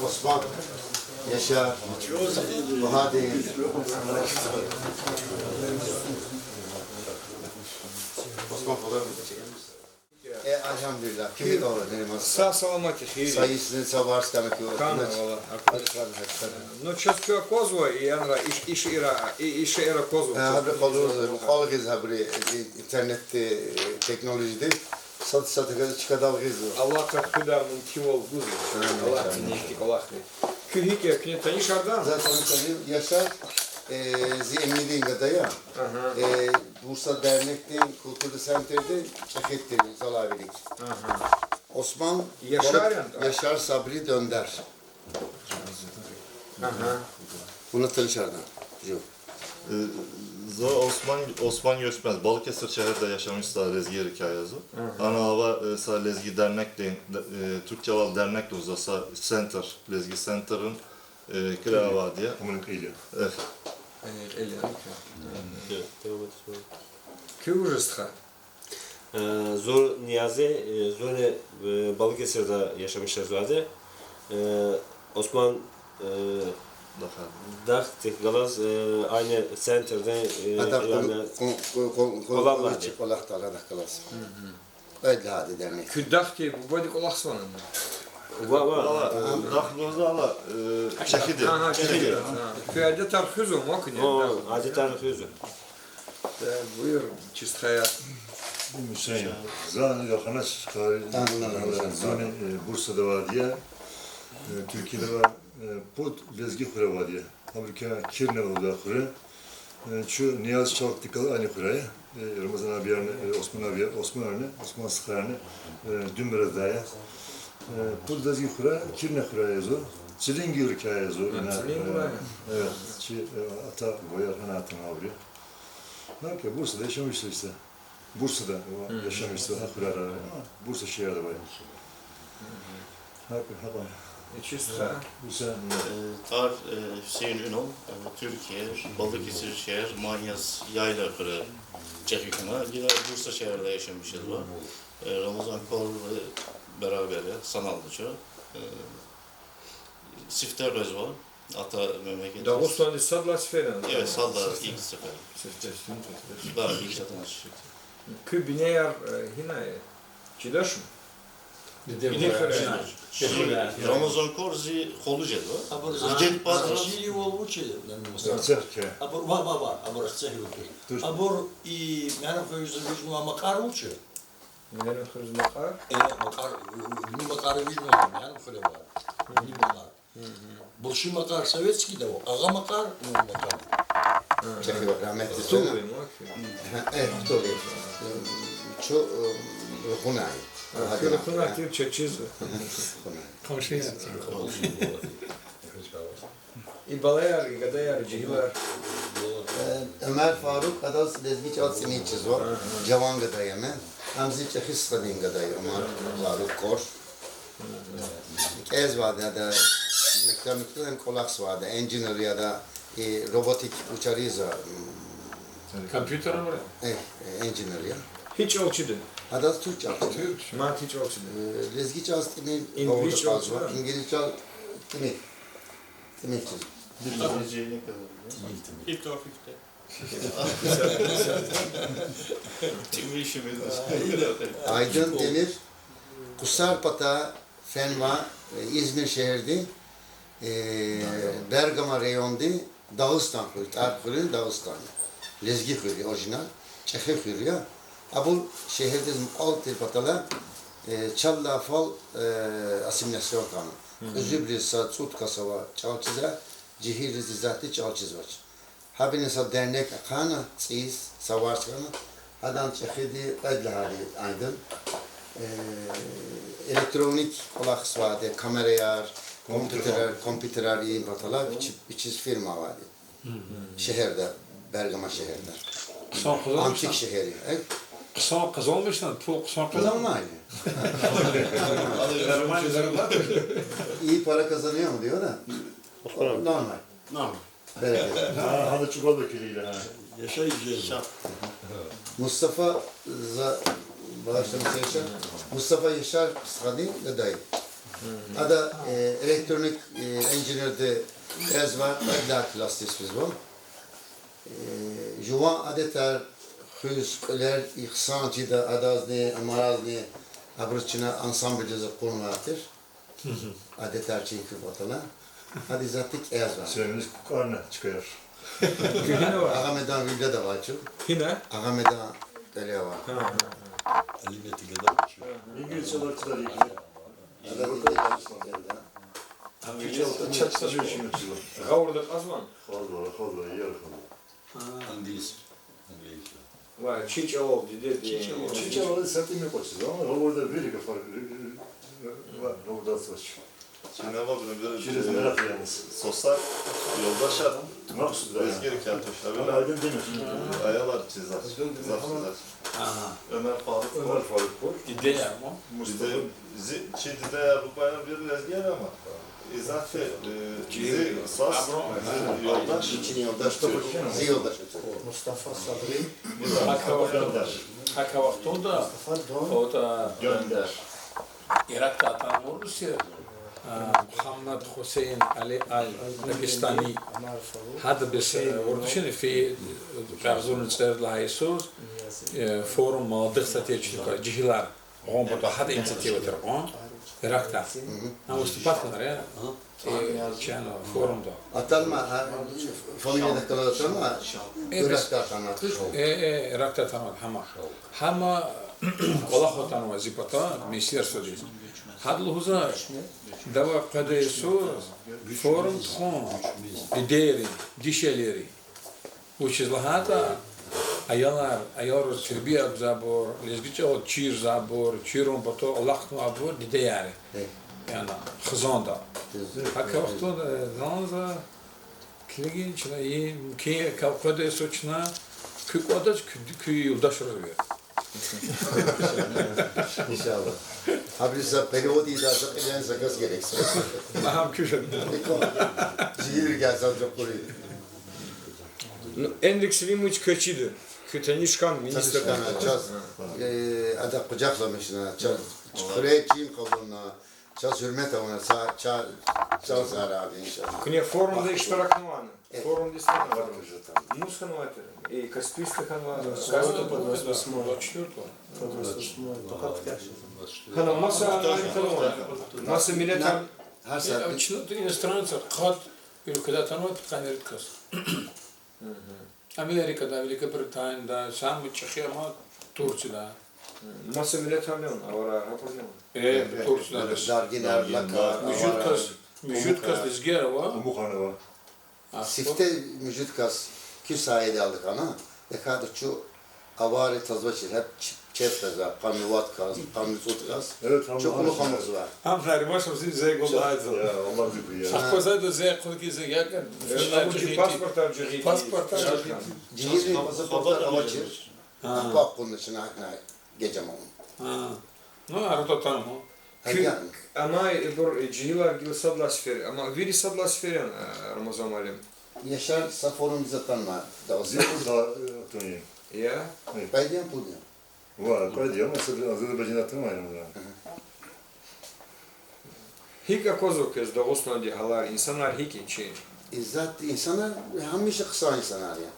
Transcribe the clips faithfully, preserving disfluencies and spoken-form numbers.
Осман, Яшар, Багьадин. Осман, Э, альгьамдулиллагь, куьн гьикӀ я, Нариман стха? Сагъ-саламат я, хийир я. Са йисни са варз хьана куьн. Кана, валлагь, аквазвай. Ну, чаз куьн аквазвай, и янра, и ш-, и шиира, и, и шиир аквазва. Э, гьабуру къалурзава, мукьвал гъизва гьабуру, и, интернетди, э, технологияди. Сад-сад газ чкадал гъизва. Алакъа хуьдай мумкинвал гузва. Амин, Аллагьди, амин. Ихьтин кӀвалахни. Куьн гьикӀ я, куьне таниш я адан? За таниш я, Яшар, э, зи Эминидин гада я. Агьа. Э, Бурса дернекдин, культура центрдин чӀехи тир, залай вилик. Агьа. Осман, Яшар яни? Яшар Сабри Дёндар. Агьа. Вуна таниш я адан. Жо. Э, за Осман, Осман Гёчмез, Балкесир шегьерда яшамиш са лезгийрикай я за. Агьа. Ана ава, э, са лезги дернекдин, э, Туркиядал дернек лугьузва са центр, лезги центрин, э, кьиле авайди я. Амун кьил я. Э. Э, кьил я. Куьн вуж я, стха? Э, зун Ниязи, э, зунни, э, Балкесирда яшамиш жезвайди. Э, Осман, э, Даха. Дахадихъ галаз, э, айни центрдин, э, Адам кьиле кьван, кьван, кьван, кьван, кьван чи кӀвалахда арадихъ галаз. Кьвед лагьайди дернек. Куь дахдин бубади кӀвалахзавани? Ва, ва. Ва, ва, дахдин бубади, э, чӀехиди. Агьа, чӀехиди. ЧӀехиди. Агьа. Куь адетар хуьзва, ма куьне? О, адетар хуьзва. Да, буюр, чи стхаяр. Гьуьсейн. Зани рахана шкари. Ана, ана, ана, ана. Зани, э, Бурсада авайди я, э, Туркияда ава, э, пуд лезги хуьре авайди я. Абурукай Кирне лугьудай хуьре. Э, чун Нияз Чалкидикай айни хуьре я. Э, Рамазан абиярни, э, Осман абияр, Османарни, Осман стхаярни, э, дуьмбуьрзавай я. Э, пуд лезги хуьре, Кирне хуьре я зун. Цилингуьррикай я зун. Гьа, ина, Цилингуьр, э, я. Э, чи, э, ата-бубаяр гьана атанва абуру. Гьакӏ, Бурсада яшамиш жезва. Бурсада яшамиш жезва, гьа хуьрера. Бурса шегьерда авай. Гьакӏ, гьакӏ. Э, чи стха? Бурса, э, тӏвар, э, Гьуьсейин Уьнал, э, Туьркия, Балыкесир шегьер, Манияс Яйла хуьре чӏехи хьана. Гила Бурса шегьерда яшамиш жезва. Э, Рамазан Кор, э, берабер я, санал чӏехи. Э, сифте къвезва, ата мемлекет. Дагъустандиз сад лагьай сефер яни? Эвет, сад лагьай сефер. Сифте, сифте. Да, илк атана чӏехи. Куь бинеяр, э, гьина я? Чидашмы? Бине хвена. Рамазан Кор зи халу жезва. Абур зи дед патра. Чиливал вуч я, Нариман стха? Церква. Абур, ва, ва, ва, абур церква. Абур и Мегьарамдхуьруьз вижнавай макьар вуч я? Мегьарамдхуьруьз макьар? Э, макьар, вини макьар вижнава, Мегьарамдхуьре авай. Вини макьар. Булши макьар советскийди ава, агъа макьар, ну, макьар. Чехи рагьметлидини. Кутугли, ма куь? Гьа, э, Кутугли. Чу, э, Рухунай. А, Рухунай, тир чечиз. Рухунай. Къунши я. И балаяр, и гадаяр, жегьилар. Э, Умар Фарук, адаз лезги чӏал цӏинин чизва. Жаван гада я ам. Ам зи чӏехи стхадин гада я, Умар Фарук Кор. Кӏезвайди ада, мектеб, мектебда кӏвалахзавайди, инженер я ада, и роботик учариза, м, компьютер авур я? Э, э, инженер я. Гьи чӏал чида? Адаз туьрк чӏал чида. Туьрк. Мад гьи чӏал чида? Э, лезги чӏал цӏинин, инглиз чӏал чида? Инглиз чӏал цӏинин. Цӏинин чиз. Фифти фифти. Айдын Демир, Къусар пата фенва, э, Измир шегьердин, э, Бергамо райондин Дагъустан хуьр, Тӏаркьуьрин Дагъустан. Лезги хуьр я, оригинал, чӏехи хуьр я. Абур шегьердиз мукьвал тир патал, э, чалай фал, э, ассимиляцион хьана. Кьуьзуьбуруз са цӏуд кас ава чӏал чизвай, жегьилриз исятда чӏал чизвач. Гьабурун са дернек ахъайна, цӏийиз, са варз хьана, гьадан чӏехиди кьвед лагьайди Айдын. Э, электроник кӏвалахзавайди, камераяр, компьютерар, компьютерар ийин патал вичи-, вичиз фирма авайди. Шегьерда, Бергамо шегьерда. Хъсан къазанмишна? Антик шегьер я. Э? Хъсан къазанмишна, пул хъсан къазан- Къазанмай. Нормально зарабатываешь? И пара къазанамуш я, да? Нормально. Нормально. Берекет. Гьа, гьада чӀугвада килигда, гьа. Яшай жезва. Мустафа за-, багъишламиса, Яшар. Мустафа Яшар стхадин дадай. Ада, э, электроник, э, инженерда кӀелзавай, кьвед лагьай классдиз физва. Э, жуван адетар, хуьз, кьуьлер, и хъсан чида адазни, амаразни, абуруз чна ансамблдиз акъуднавай тир. Адетар чир хьун патал. Ада исятда кӀелзавай. Сувиниз кукӀарна чкаяр. Агъа Медан виледа авай чу. Гьина? Агъа Медан кӀелзавай. Гьа, гьа, гьа. Алимет гада чу. Игир чалар чида игир. Ада игир чалар чида. Гъавурда кьазвани? Хазва, хазва, яр хазва. Английский. Английский. Ва чи чӀалал, дидеди. Чи чӀалал. Чи чӀалал сатими къачуз, ама гъавурда вири гафар, ва гъавурда ацвач. Чина ва бир, бир, через мерах яз. Сусар, ёлдашар. Максуд да. Лезги рикӀел туш. Ама Айдин демир. Аялар чизач. Зав чизач. Ага. Оьмер Фарукь. Оьмер Фарукь. Диде яр ма? Мустафа. Диде, зи, чи диде яр, бубаяр вири лезгияр ама. Изафи, э, чи зи сас, абурун, зи ёлдаш. Чи ёлдаш. Зи ёлдаш. Мустафа Сабри. Мустафа Сабри. Гьа вахтунда, Мустафа Дон. О, да, Дондар. Иракда атанвай урусри, а, Мухаммад Хусейн Али Аль Дагестани. Гьада бес, э, урдушни фи къягъзурни цӀерид лагьай йисуз, э, форум молодых соотечественников, жегьилар гъун патал гьада инициатива тир кьван, Иракда. Гьам выступать хьанар, э, чна форумда. Атанма, гьа, фамилияда калаз атанма, э, Иракда атанма. Э, э, Иракда атанма, гьама. Гьама кӀвалах атанва зи пата министерстводиз. Гьада лугьузва, давай къведа йисуз форум тухун дидейри, дишегьлийри. Вучиз лагьайтӀа, аялар, аялриз тербия гузвайбур, лезги чӀал чирзавайбур, чирун патал алахънавайбур дидеяр я. Яни хизанда. ГьакӀ вахтунда, э, за, за килигин чна, и, килигин, къведа йисуз чна, куь кӀвадач, куь, куь юлдашриз вири. Иншаллагь. Гьабуруз за перевод ийидай, за кьилин заказ герек. Ма гьам куь жуьреда. Жегьилрикай за жукъури. Ну, Энрик Селимович квез чида. Куь таниш хьана, министр хьана. Чаз, э, ада къужахламишна, чаз, чуьхуьрай чин къалурна, чаз гьуьрмет авуна, са, ча-, чаз зарар, иншаллагь. Куьне форумда иштиракнавани? Э. Форумдиз хьанвани? Мус хьанвай тир? И Каспийскда хьанвай? Каспийскда. Под восьмой. Двадцать четвёртого. Под восьмой. Пока куьтягь жезва. Гьана маса хьанвай? Маса миллетар. Гьар са, э, чна иностранцар, къад уьлкведай атанвай пудкъанни ирид кас. Америкада, Великобританияда, сама чӀехи ама Турцияда. Маса миллетарни авани, аварар гьабурни авани? Э, Турцияда бес. Даргинар, лакар, муьжуьд кас, аварар, муьжуьд кас лезгияр ава. Къумукъар ава. А, сифте муьжуьд кас куь саидалди хьана, тахьайтӀа чун авари тазвачир, гьеб ч-, чеб къвезва, къанни вад кас, къанни цӀуд кас. Чун кьулухъ амукьзава. Ам Нариман шаб зи зегьлу лагьайзава. Я, Аллагь зикуя. Ахпа зайда зегь хъунки зегь, я, паспортар жагъи. Паспортар жагъи. Жагъи паспортар авачир. Ахпа акъудна чна гьакӀ геж амукьна. Ну, арада атанма. Куь, амай ибур жегьилар гила сад лагьай сефер, амма вири сад лагьай сефер яни, Рамазан муаллим? Яшар са форумдиз атанма, Дагъустан. Зи кьуд лагьай, э, атун я. Я? Э. Къайди яни, пуд яни? Ва, къайди яни, амма са Азербайжан атанмай яни. Ага. ГьикӀ аквазва квез Дагъустандин гьалар, инсанар гьикӀ я чи? Иззат инсанар гьамиша хъсан инсанар я.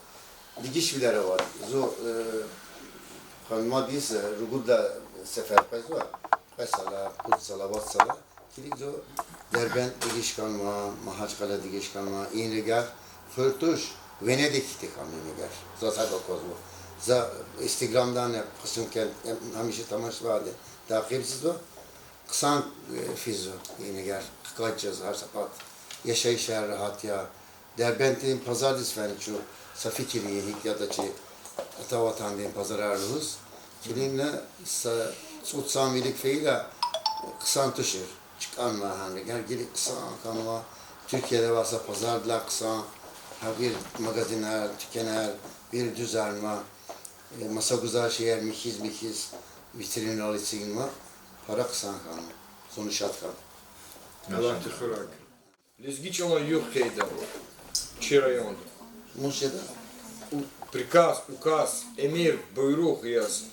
Дегишвилер ава. Зун, э, ханумдиз, э, ругуд лагьай сефер къвезва. Кьве йисалай, пуд йисалай, вад йисалай. Килигзава, Дербент дегиш хьанва, Магьачкъала дегиш хьанва, инригар хуьр туш, Венедик хьтин хьанва инригар. Заз гьакӀ аквазва. За Инстаграмдани, Кьасумкент, гьамиша тамашзавайди, такъибзава. Хъсан, э, физва инригар, хкаж жезва гьар са пад. Яшайишар рагьат я, Дербентдин пазардиз фена чун, са фикир ийин гьикӀ ятӀа чи атаватӀандин пазарар лугьуз. Килигна са цӀуд сан вилик фейила, хъсан тушир, чкӀанва гьанригар, гьар гили хъсан хьанва, Туьркияда авай са пазардилай хъсан, гьа вири магазинар, туьквенар, вири дуьзарнава, э, масагузар шейэр михьиз-михьиз, витринрал эцигнава, пара хъсан хьанва, зун шад хьанва. Аллагьди хуьрай. Лезги чӀалан югъ къейд авур. Чи районда. Мушеда. У-, приказ, указ, эмир, буйругъ яз.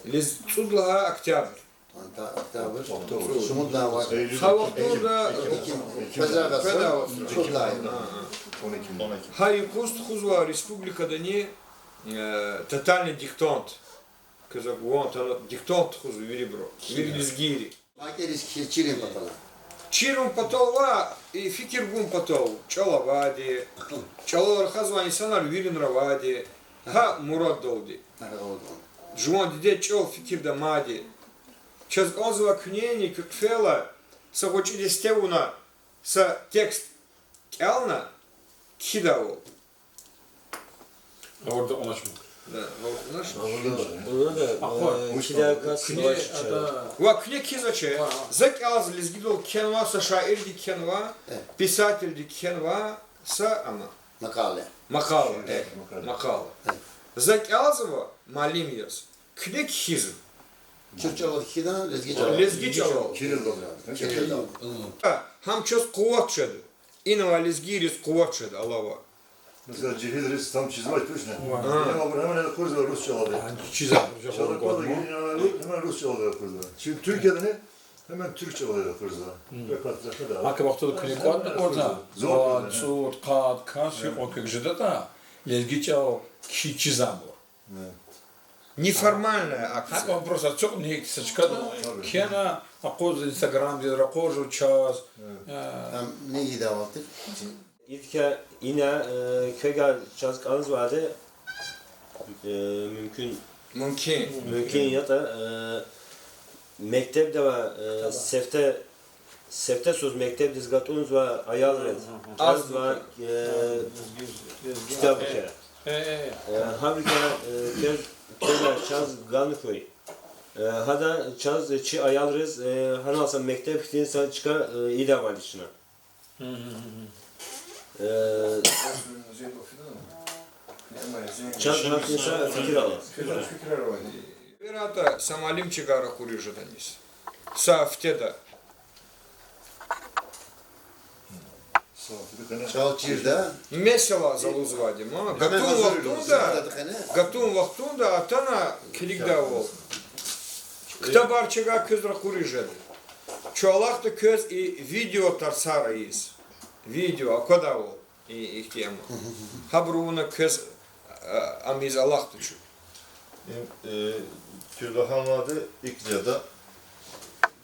Лез-, цӀуд лагьай октябрь. Анта октябрь. ЦӀуд. Шумуд лагьай ваъ. Гьа вахтунда, Эким. Эким. Пазар гасра. Пазар гасра. ЦӀуд лагьай. Гьа, гьа. Он эки. Гьа юкъуз тухузвай республикадани, э, тотальный диктант. Квез акван тана диктант тухузва вирибуру, вири лезгийри. Гьа кӀелиз хьиз чирун патал. Чирун патал ва и фикир гун патал, чӀал авайди, чӀалал рахазвай инсанар виринра авайди, гьа мураддалди. Жуван дидед чӀал фикирда амайди. Чаз кӀанзава куьнени, куь хъфейла, са гъвечӀи десте авуна, са текст кӀелна, кхьидайвал. Гъавурда кьуначма. Да, гъавурда кьуначма. Гъавурда. Вуна да, Ахвар. Э, кхьидай кас куьне квач чара. Ва куьне кхьизвач. Ва, ва. За кӀелзава, лезгидал кхьенва, са шаирди кхьенва, писателди кхьенва, са ама. Макъала. Макъала, э, макъала. За кӀелзава муаллим яз. Куьне кхьизва. Чурчалал хьидан, лезги чӀалал. Лезги чӀалал. Кирилл. Гьам чаз къуват жеда. Инавай лезгийриз къуват жеда алава. Месела, жегьилриз там чизвач, тушни? Ва. Гьа. Гьабур гьамани акъудзава рус чӀалалди. Гьа, чизвач, чизвач. Чала кӀватӀ акъудзава, гьамани рус чӀалалди акъудзава. Чи Туркиядани гьамани туьрк чӀалалди акъудзава. Гьакӏ вахтунда куьне кӀватӀ акъудзава. Зур, зур, къад, кас, гьикьван квек жедатӀа, лезги чӀал кхьиз чизвайбур. Неформальная акция. Гьакӏ вопрос ацукьна гьикӏ са чкадал кхьена, акъудзава Инстаграмдиз ракъурзава чаз. Э, Ам ни ийидайвал тир? Идкя ина, э, квевай чаз кӀанзавайди, э, мумкин. Мумкин. Мумкин ятӀа, э, мектебда ва, э, сифте, сифте йисуз мектебдиз гатӀунзавай аялриз. Азбука. Азбука, э, китаб хьи. Э, э. Э, гьабурукай, э, квез, квевай чаз гана хьуй. Э, гьада чаз чи аялриз, э, гьанал са мектеб хьтин са чка, э, ийидайвал чна. Э, чаз гьахьтин са фикир ала. Фикир ала. Вератӏа са муаллим чкайра ракъуриз жеданиз. Са гьафтеда. ЧӀал чирда. Месела за лугьузвайди ма. Гьаман гатун гьазур вахтунда, лугьузва. Гатун вахтунда атана килигдайвал. Ктабар чкайра квез ракъуриз жеда. Чун алахъда квез и видео тарсар ийиз. Видео аквадайвал. И, ихьтин ама. Гьабуру вуна квез, а, ам ийиз алахъда чун. Им, э, куь лагьанвайди икӀ жеда,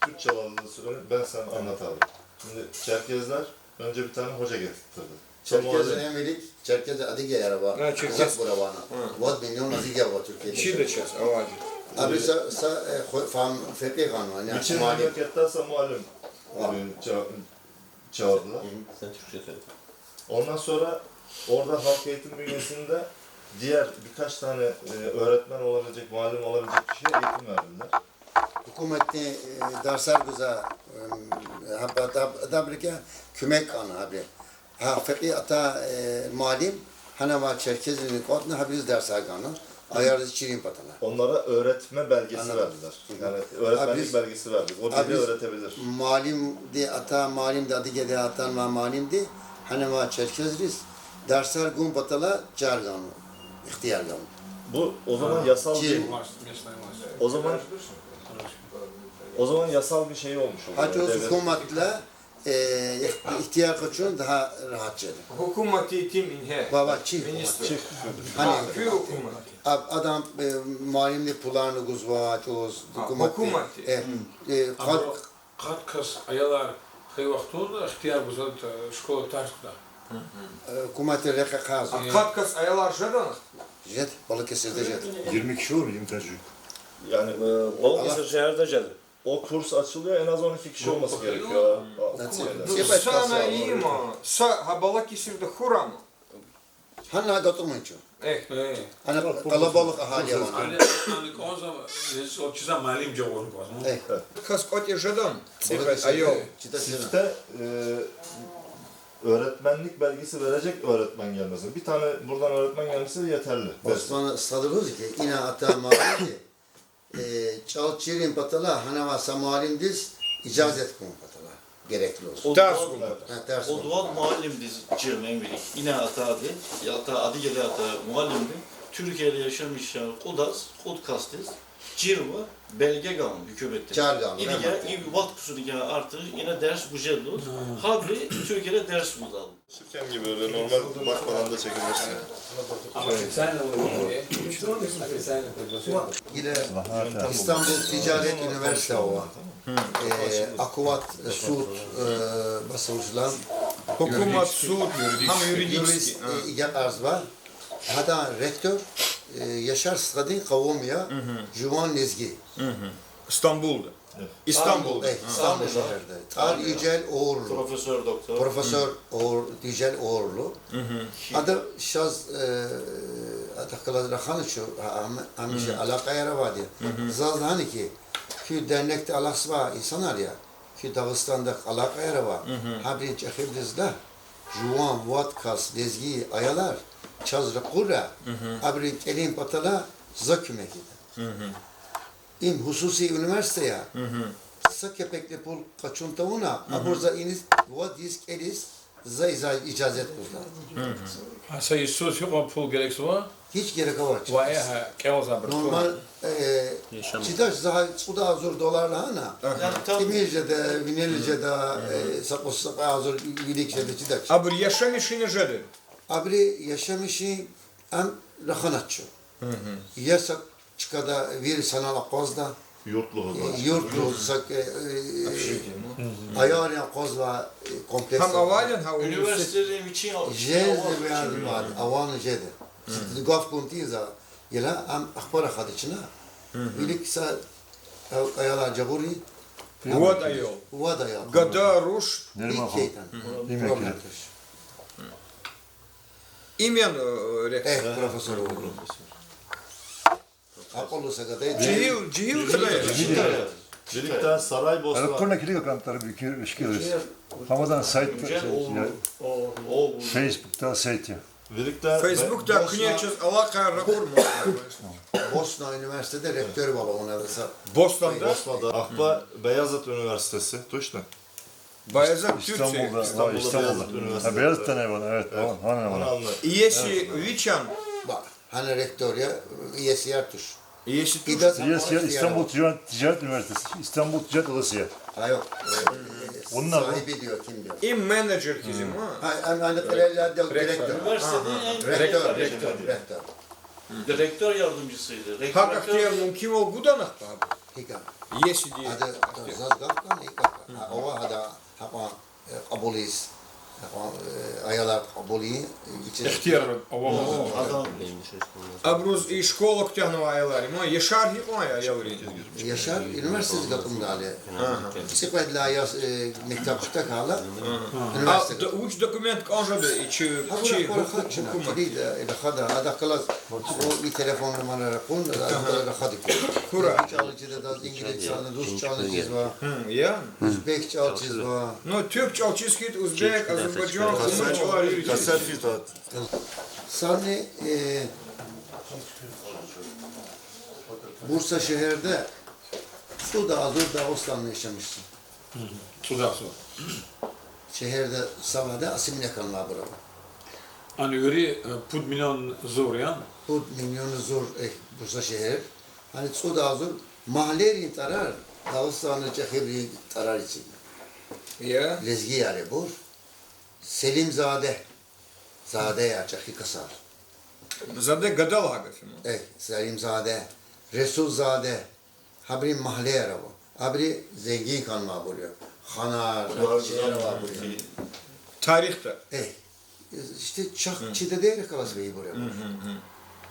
тюркчелай, э, бен сени анлатайди. Шимди черкезлер önce bir tane hoca getirtirdi. Черкезлер, гьам вилик, черкезлер Адыгейра ава, гьа, черкез. Кызакбура ава. Гьа. Вад миллион Адыгея ава Тюркияда. Чида чаз, авади. Абур са, са, э, хо-, фам-, фекьи хьанва, яни, bütün муаллим. Memleketde sa muallim, ва, e, ça-, çağırdılar. Hı hı. Sen Türkçe söyle. Ondan sonra orada halk eğitim bünyesinde diğer birkaç tane, e, öğretmen olabilecek, muallim olabilecek kişiye eğitim verdiler. Гьукуматди, э, дарсар гузва, э, гьаб-, гьаб-, гьабурукай куьмек гана гьабуру. Гьа, фекьи ата, э, муаллим, гьанава черкезрини кӀватӀна гьабуруз дарсар гана. Аялриз чирун патала. Onlara öğretme belgesi verdiler. Hı hı. Yani öğretmenlik belgesi verdik. O dili öğretebilir. Абуруз муаллимди ата, муаллимди Адыгейдин атанвай муаллимди, гьанава черкезриз дарсар гун патала чар гана, ихтияр гана. Bu o zaman yasal bir, o zaman, o zaman yasal bir şey olmuş oluyor. Гьа чӀавуз гьукуматдилай, э, их-, ихтияр къачун дагьа рагьат жеда. Гьукуматди тим ингье. Ва, ва, чи гьукуматди. Гьани, а, куь гьукуматди. А, адан, э, муаллимдин пуларни гузва чӀавуз, гьукуматди. Гьукуматди. Э, э, къад-, къад кас аялар хьайи вахтунда ихтияр гузвайди школа тарс хьурай. Э, гьукуматдин рекье кьазва. А къад кас аялар жеда? Жеда, Балакесирда жеда. Yirmi kişi olur, yirmi tane çocuk. Yani, e, Balıkesir şehirde жеда. O kurs açılıyor, en az on iki kişi olması gerekiyor. Са, са, гьа Балакесирда хьурай ма. Гьана гатӀумай чун. Э. Гьана къалабалух агьали я вуна. Гьана, гьана кӀанзава, э, чиза муаллим жагъурни кӀанзава. Э. Кас кӀватӀ жеда, цӀикьвед аял. Сифте, e, öğretmenlik belgesi verecek öğretmen gelmesi. Bir tane buradan öğretmen gelmesi yeterli. Осман садра лугьузва хьи, ина ата муаллимди, э, чӀал чирун патала гьанава са муаллимдиз ижазат гун патала. герекли олсун. Тарс гумтӀа. Гьа, тарс гумтӀа. Кьуд вад муаллимдиз чирна вири. Ина атади, я ата, адигеда ата муаллимди. Туркияда яшамиш кьудаз, кьуд касдиз чирна белге гална гьукуматди. Чар гална, и дигя, рагьмат я. И вахт ксуни гьа артух, ина дерс гуз жеда лугьуз. Гьабуруз Туркияда дерс гуз жеда. Şirken gibi böyle normal bakmadan da çekebilirsin. Ama специально, официально приглашение. Гила Истамбул тижарет университети ава. Э, аквад суд, э, басулжлан. Гьукумат суд, гьам юридический, юрист, э, а, ига арзва. Гьадан ректор, э, Яшар стхадин къавум я, жуван лезги. Истамбулда. Истамбулда. Э, Истамбул шегьерда. ТӀвар Южел Угъурлу. Профессор, доктор. Профессор Угъур-, Южел Угъурлу. Ада шаз, э, адахъ галаз рахана чу, а, ам-, гьамиша алакъаяр авайди я. Заз лагьана ки, куь дернекда алахъзавай инсанар я, куь Дагъустанда алакъаяр ава, гьабурун чӀехибуруз лагь, жуван вад кас лезги аялар чаз ракъурра, абурун кӀелун патал за куьмек ийида. Им хсуси университет я. Са кепекни пул къачун тавуна, абур за иниз вад йис кӀелиз, за иза-, ижазет гузва. Гьа са йисуз гьикьван пул герекзава? Гьич герек авач. Ва, э, гьа, кӀелзавайбур. Нормал, э, чидач, за гьа цӀуд агъзур доллар лагьана. ТӀимил жеда, винел жеда, э, са кьве, са кьве агъзур вилик жеда, чидач. Абурун яшамиш гьина жеда? Абурун яшамиш, ам раханач чун. Я са чкада вири санал акъвазда, юрт лугьузва, юрт лугьузва, э, аялрин акъвазвай, э, комплекс. Гьам авайди я гьа университет? Университетдин вичин жезва, авани жеда. Гаф кьун тийизвай, гила ам ахпа рахада чна. Вилик са, а, аялар жагъурин. Вад аял. Вад аял. Гада, руш. Нерман хьун. Им я, э, ректор. Э, профессор Угъурлу. Акьуллу са гада я. Жегьил, жегьил гада я. Виликда Сарайбосна. Ракъурна килиг акъатна тарбия кир, ишкилиз. Гьамадан сайт, Фейсбукда сайт я. Виликда Фейсбукда куьне чаз алакъа ракъурмир. Босна университетда ректорвал авуна са. Боснада? Боснада. Ахпа Беязыт университети, точно? Баязит Турция. Истамбулда, Истамбулда Баязит университети. Баязит тана ван, эвет, ван, ван, ван. Иеси вичан? Ба, гьана ректор я, иесияр туш. Иеси туш? Иеси я Истамбул тижарет, тижарет университети, Истамбул тижарет улус я. Гьа, ёкъ. Вунна сагьиби дий, ким дий? Им менеджер хьиз я, ма? Гьа, ан, ан, директор. Университетдин ректор, ректор, ректор. Ректор ярдымчысы эди. Гьакӏ ихтияр мумкинвал гуда ахпа? Гьикӏ? Если ди. Ада заз гаф гана, гьикӏ гаф гана. Гьа, ава гьада, гьакьван, э, кьабулиз, гьакьван, э, аялар кьабулин, э, ихтияр ава. Абуруз и школа куьтягьнавай аялар, ма, Яшар гьикьван я аялрин? Яшар университетдиз гатӏумдайла. Цӏикьвед лагьай яз, э, мектеб куьтягьайла, университет. Вуч документ кӏан жеда, и чи, чи гьукумат? Рахада, адахъ галаз, и телефон номер ракъурна, адахъ галаз рахада куь. Хьурай. Чӏал чизва, адаз инглиз чӏал, рус чӏал чизва. Узбек чӏал чизва. Ну, туьрк чӏал чиз хьайитӏа, узбек, азербайжан, къумукь чӏалар. Садни, э, Бурса шегьерда цӏуд агъзур дагъустанли яшамишзава. Цӏуд агъзур. Шегьерда савада асимиля хьанвайбур ава. Ана вири, э, пуд миллион зур я? Пуд миллион зур, э, Бурса шегьер. Гьана цӏуд агъзур, магьлерин тӏварар Дагъустанни чӏехибурун тӏварар эцигна. Лезгияр я абур. Селимзаде. Задеяр, чӏехи касар. Заде гада лагьай гаф я, ма? Э, Селимзаде, Ресулзаде. Гьабурун магьлеяр ава. Абуру зенгин хьанвайбур я. Ханар, шейэр авайбур я. Тарихда. Э, иште чахъ чи дедейрихъ галаз фейибур я абур.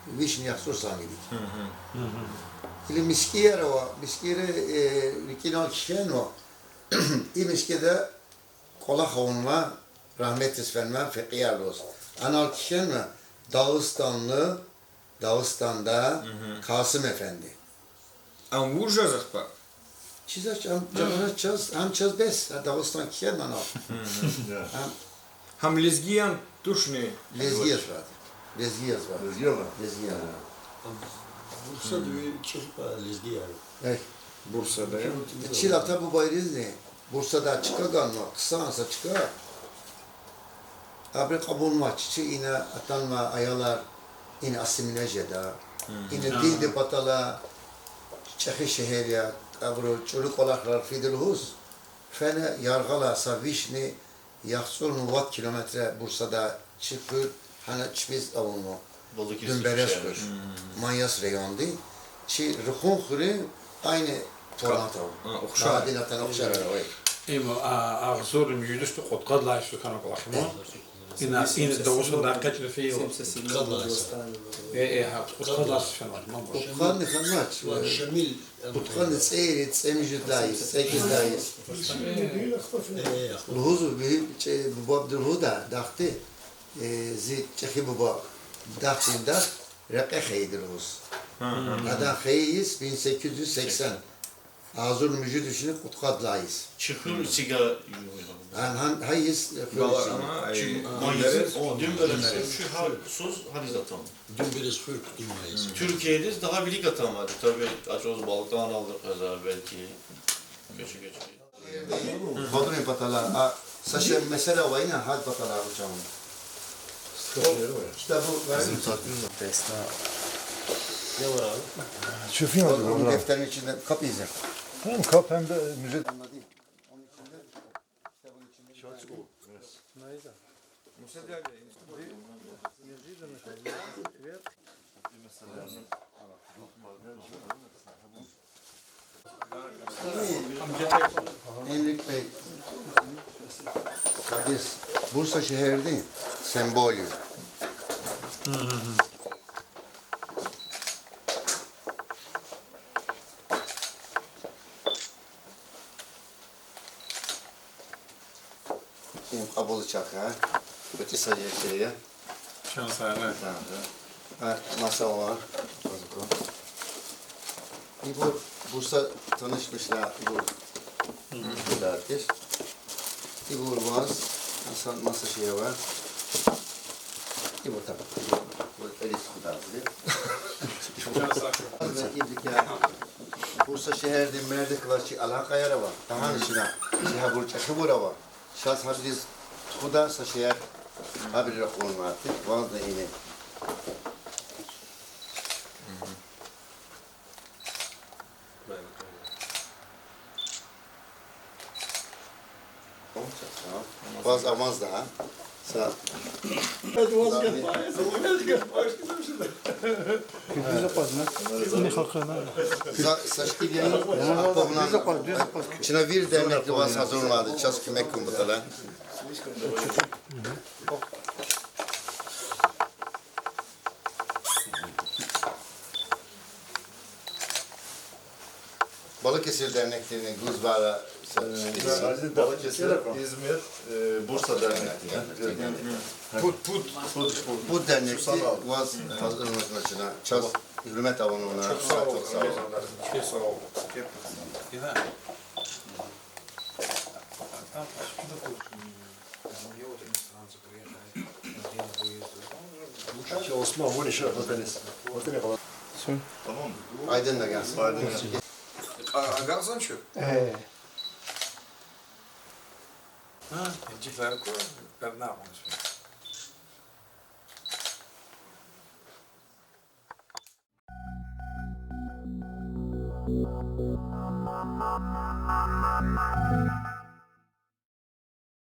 Вишни яхцӏур сагьиб я. Или мискӏинар ава, мискӏинри, э, рикӏинал кхьенва. И мискӏинда кӏвалах авунва, рагьметдиз фенва, фекьияр лугьуз. Анал кхьенва Дагъустанлу, Дагъустанда Касим эфенди. Ам вуж жез ахпа? Чизвач, ам чаз, ам чаз бес, а Дагъустан кхьенва анал. Гьам лезги я тушни? Лезги язва. Лезги язва. Лезги я? Лезги я. Бурсада ви чӏехи пай лезгияр я? Э, Бурсада я. Чил ата-бубайризни Бурсадай чка ганва, хъсан са чка. Абуру кьабулнавач, чи ина атанвай аялар ина ассимиляция жеда. Ина диндин патала чӀехи шегьер я, абуру чӀуру кӀвалахрал фида лугьуз, фена яргъалай са вишни яхцӀурни вад километр Бурсадай чи хуьр, гьана чпиз авунва. Балыкесир Дуьмберез хуьр. Манас районди. Чи Рухун хуьруьн айни формат ава. Ухшар. Дагъыдин атана ухшар авай. Им агъзурни муьжуьд вишни кьудкъад лагьай йис хьана кӀвалах я ман. Ина, ина Дагъустандай экъечӀна фейила. Э, э, гьа, кьудкъад лагьай йис фена ман. Кьудкъадни хьанач. Кьудкъадни цӀерид, цӀемуьжуьддай йис, цӀекӀуьддай йис. Лугьузва, вири чӀе-, бубади лугьуда, дахди, э, зи чӀехи буба, дахдин дах, рекье хьайиди лугьуз. Адан хайи йис бин секиз юз сексен. Агъзурни муьжуьд вишни кьудкъад лагьай йис. Чи хуьр эцигай. Гьа, гьа, гьа йис хуьр эцигай. Чи, а, Дуьмберез хуьр, чу гьар йис атанва. Дуьмберез хуьр кутунвай йис. Туьркиядиз дагъа вилик атанвайди, таби, ачуз БалкӀанралди къвезвай, белки, кӀвачи-кӀвачи. Бодрум патала, а, са шей месэла авай ина, гьад патала вуч авуна. Китабу вари? Чуфин Бодрум дефтерин ичинде капӀ ийиз я. Гьам капӀ, гьам да муьжуьд. Энрик бей, Кадис, Бурса шегьердин символ я. Им кьабулзава чахъ, а? ГъвечӀи са шей я. Чан сагъ. Гьа, маса ава. Ибур Бурса танышмишна, ибур. Дардиш. Ибур ваз, маса, маса шей ава. Ибур таб. Ибур элис хударди. Чан сагъ. Ибур я. Бурса шегьердин мердихъ галаз чи алакъаяр ава. Тагьани чна, чи гьабур чӀехибур ава. Чаз гьабуриз тухуда са шей, гьабуру рахунмати, ванзни ини. Ваз амазда, а? Са. Дуьз акъвазна. За, са шикил яни, ахпа вуна. Дуьз акъваз, дуьз акъваз. Чна вири дернекди ваз гьазурнавайди, чаз куьмек кун патал. Балыкесир дернекдини гузвайла са шикил. Балыкесир, Измир, э, Бурса дернекдини. Пуд, пуд. Пуд дернекди ваз гьазурнавуна чна. Чаз гьуьрмет авунвана. Чухсагъул. Чухсагъул. Там откуда тут, м, самолёты иностранцы приехали, отдельно выезды. Там уже Осман, вон ещё вот они. Вот они. Всё. Tamam. Aydın da gelsin. Aydın gelsin. А, а газон чё? Э. А, индиларку, пернагъунс.